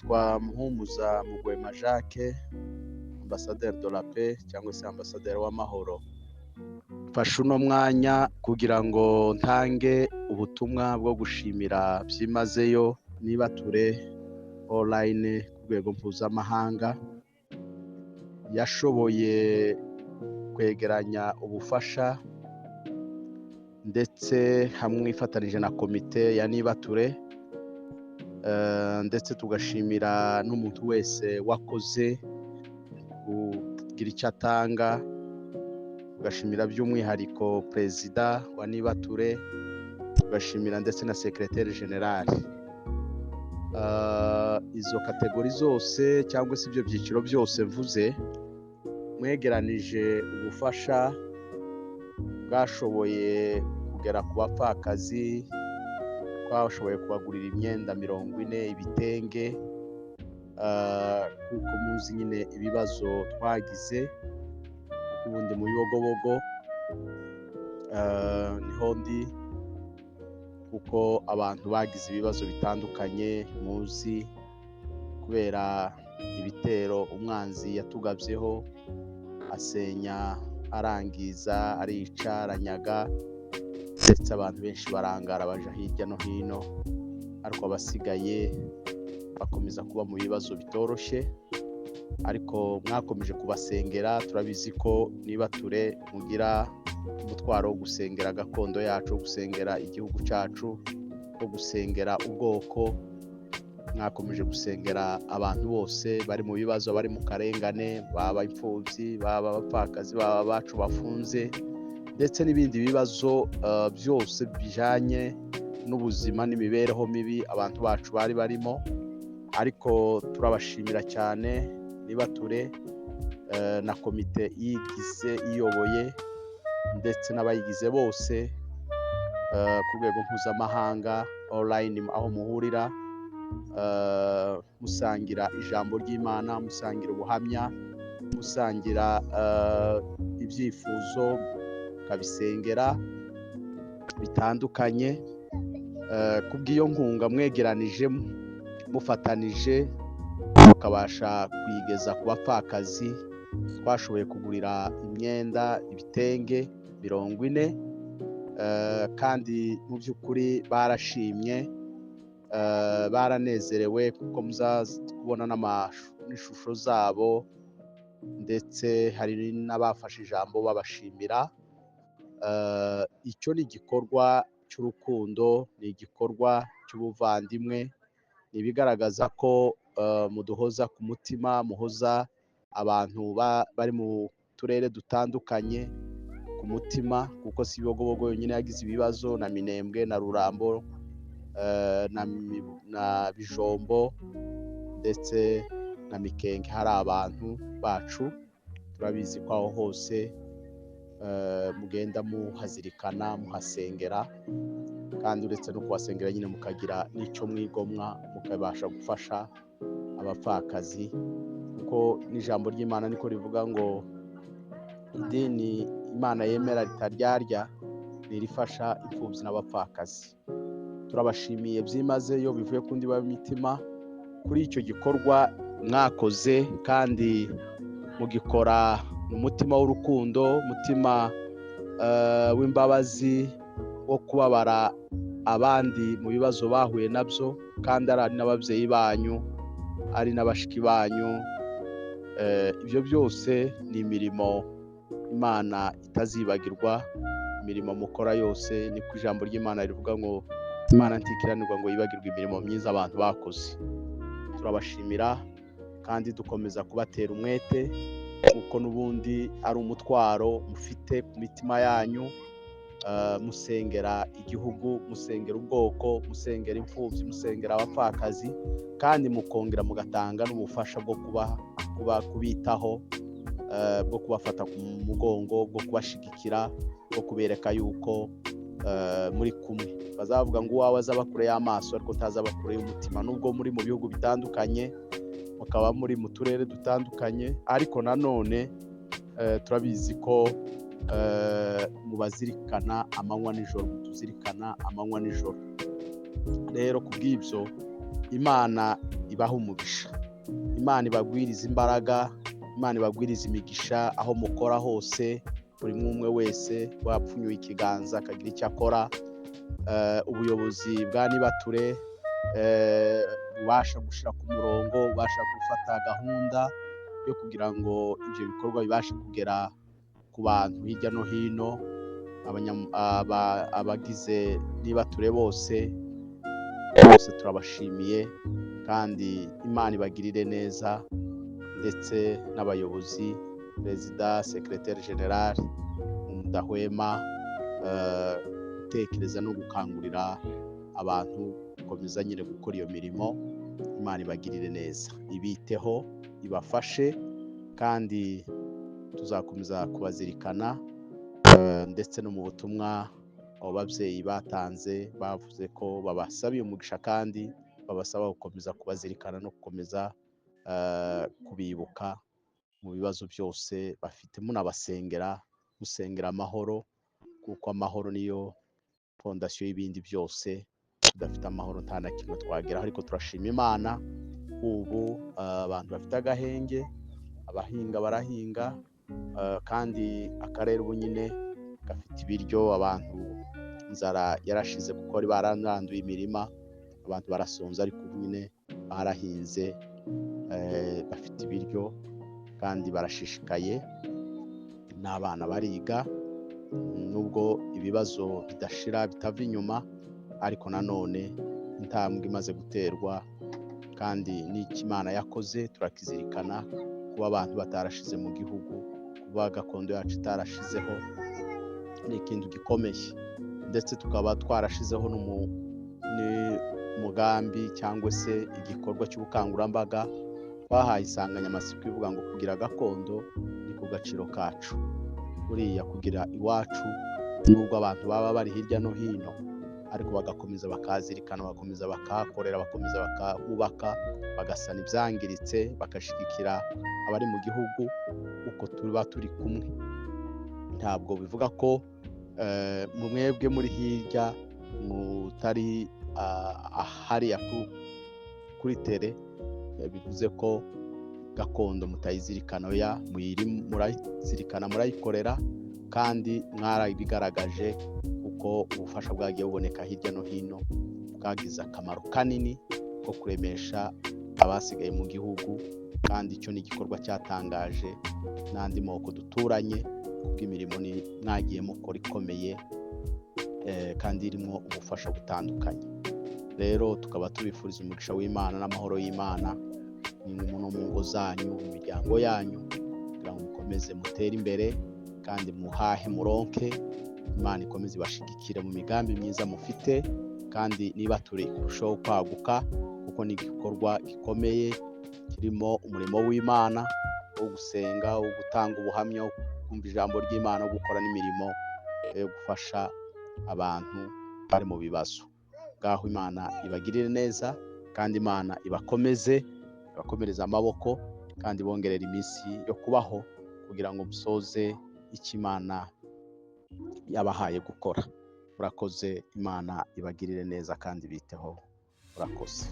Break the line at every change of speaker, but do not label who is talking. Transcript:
Nitwa Muhumuza Mugwema Jacques, ambassadeur de la paix cyangwa se ambasaderi w'amahoro. Mfashe uno mwanya kugira ngo ntange ubutumwa bwo gushimira byimazeyo Nibature online ku rwego mpuzamahanga yashoboye kwegeranya ubufasha, ndetse hamwe ifatanije na komite ya Nibature, ndetse tugashimira n'umuntu wese wakoze kugira icyo atanga. Tugashimira by'umwihariko perezida wa Nibature, tugashimira ndetse na secrétaire général. Izo catégories zose cyangwa se ibyo byiciro byose mvuze, mwegeranije ubufasha bwashoboye kugera ku bapfakazi. Twashoboye kubagurira imyenda 40, ibitenge, kuko muzi nyine ibibazo twagize. Ubundi mu Bibogobogo niho ndi, kuko abantu bagize ibibazo bitandukanye muzi kubera ibitero umwanzi yatugabyeho, asenya, arangiza, arica, aranyaga, ndetse abantu benshi barangara baja hirya no hino, ariko abasigaye bakomeza kuba mu bibazo bitoroshye. Ariko mwakomeje kubasengera. Turabizi ko Nibature mugira umutwaro wo gusengera gakondo yacu, wo gusengera igihugu cyacu, wo gusengera ubwoko. Mwakomeje gusengera abantu bose bari mu bibazo, bari mu karengane, baba imfubyi, baba abapfakazi, baba abacu bafunze, ndetse n'ibindi bibazo byose bijyanye n'ubuzima n'imibereho mibi abantu bacu bari barimo. Ariko turabashimira cyane Nibature na komite iyigize, iyoboye, ndetse n'abayigize bose ku rwego mpuzamahanga online, aho muhurira musangira ijambo ry'Imana, musangira ubuhamya, musangira ibyifuzo, mukabisengera bitandukanye. Kubw'iyo nkunga mwegeranije mufatanije, mukabasha kuyigeza ku bapfakazi twashoboye kugurira imyenda, ibitenge 40, kandi mu by'ukuri barashimye, baranezerewe, kuko muzaza kubona n'ishusho zabo, ndetse hari n'abafashe ijambo babashimira. Icyo ni igikorwa cy'urukundo, ni igikorwa cy'ubuvandimwe, ni ibigaragaza ko muduhoza ku mutima, muhoza abantu bari mu turere dutandukanye ku mutima, kuko si Bibogobogo yonyine yagize ibibazo, na Minembwe na Rurambo na Bijombo ndetse na Mikenke hari abantu bacu. Turabizi ko aho hose mugenda muhazirikana, muhasengera, kandi uretse no kuhasengera nyine mukagira n'icyo mwigomwa, mukabasha gufasha abapfakazi, kuko n'ijambo ry'Imana niko rivuga ngo idini Imana yemera ritaryarya ni irifasha imfubyi n'abapfakazi. Turabashimiye byimazeyo bivuye ku ndiba y'imitima kuri icyo gikorwa mwakoze, kandi mugikora mu mutima w'urukundo, umutima w'imbabazi, wo kubabara abandi mu bibazo bahuye nabyo, kandi ari n'ababyeyi banyu, ari n'abashiki banyu. Ibyo byose ni imirimo Imana itazibagirwa. Imirimo mukora yose, niko ijambo ry'Imana rivuga ngo Imana ntikiranirwa ngo yibagirwe imirimo myiza abantu bakoze. Turabashimira kandi dukomeza kubatera umwete, kuko n'ubundi ari umutwaro mufite ku mitima yanyu, musengera igihugu, musengera ubwoko, musengera imfubyi, musengera abapfakazi, kandi mukongera mugatanga n'ubufasha bwo kuba kubitaho, bwo kubafata ku mugongo, bwo kubashigikira, bwo kubereka yuko muri kumwe. Bazavuga ngo uwawe azaba kure y'amaso ariko utazaba kure y'umutima. Nubwo muri mu bihugu bitandukanye, mukaba muri mu turere dutandukanye, ariko nanone turabizi ko mubazirikana amanywa nijoro, tuzirikana amanywa nijoro. Rero ku bw'ibyo Imana ibaha umugisha, Imana ibagwiriza imbaraga, Imana ibagwiriza imigisha aho mukora hose. Buri umwe wese wapfunyuye ikiganza akagira icyo akora. Ubuyobozi bwa Nibature bubasha gushyira ku murongo, bubasha gufata gahunda yo kugira ngo ibyo bikorwa bibashe kugera ku bantu hirya no hino. Abagize Nibature bose bose turabashimiye, kandi Imana ibagirire neza, ndetse n'abayobozi, perezida, secrétaire général, mudahwema gutekereza no gukangurira abantu gukomeza nyine gukora iyo mirimo. Imana ibagirire neza, ibiteho, ibafashe, kandi tuzakomeza kubazirikana. Ndetse no mu butumwa abo babyeyi batanze, bavuze ko babasabiye umugisha kandi babasaba gukomeza kubazirikana no gukomeza kubibuka mu bibazo byose bafite, munabasengera, musengera amahoro, kuko amahoro niyo fondation y'ibindi byose. Tudafite amahoro nta na kimwe twageraho. Ariko turashima Imana, ubu abantu bafite agahenge, abahinga barahinga, kandi akarere ubu nyine gafite ibiryo. Abantu inzara yarashize kuko bari bararanduye imirima, abantu barasonza, ariko ubu nyine barahinze, bafite ibiryo kandi barashishikaye, n'abana bariga, nubwo ibibazo bidashira bitava inyuma, ariko nanone intambwe imaze guterwa, kandi n'icyo Imana yakoze turakizirikana. Kuba abantu batarashize mu gihugu, kuba gakondo yacu itarashizeho, ni ikintu gikomeye. Ndetse tukaba twarashizeho n'umugambi cyangwa se igikorwa cy'ubukangurambaga twahaye insanganyamatsiko ivuga ngo kugira gakondo ni ku gaciro kacu. Buriya kugira iwacu, nubwo abantu baba bari hirya no hino, ariko bagakomeza bakazirikana, bagakomeza bakahakorera, bakomeza bakahubaka, bagasana ibyangiritse, bagashyigikira abari mu gihugu, uko tuba turi kumwe. Ntabwo bivuga ko mwebwe muri hirya mutari hariya kuri terrain, bivuze ko gakondo mutayizirikana. Oya, murayizirikana, murayikorera, kandi mwarabigaragaje kuko ubufasha bwagiye buboneka hirya no hino bwagize akamaro kanini ko kuremesha abasigaye mu gihugu. Kandi icyo ni igikorwa cyatangaje n'andi moko duturanye, kuko imirimo mwagiye mukora ikomeye, kandi irimo ubufasha butandukanye. Rero tukaba tubifuriza umugisha w'Imana n'amahoro y'Imana no mu ngo zanyu, mu miryango yanyu, kugira ngo mukomeze mutere imbere kandi muhahe muronke. Imana ikomeze ibashigikire mu migambi myiza mufite, kandi niba turi kurushaho kwaguka, kuko ni igikorwa gikomeye kirimo umurimo w'Imana wo gusenga, wo gutanga ubuhamya, wo kumva ijambo ry'Imana, wo gukora n'imirimo yo gufasha abantu bari mu bibazo. Ngaho Imana ibagirire neza, kandi Imana ibakomeze, ibakomereze amaboko, kandi bongerere iminsi yo kubaho kugira ngo musoze icyo Imana yabahaye gukora. Murakoze, Imana ibagirire neza kandi biteho. Murakoze.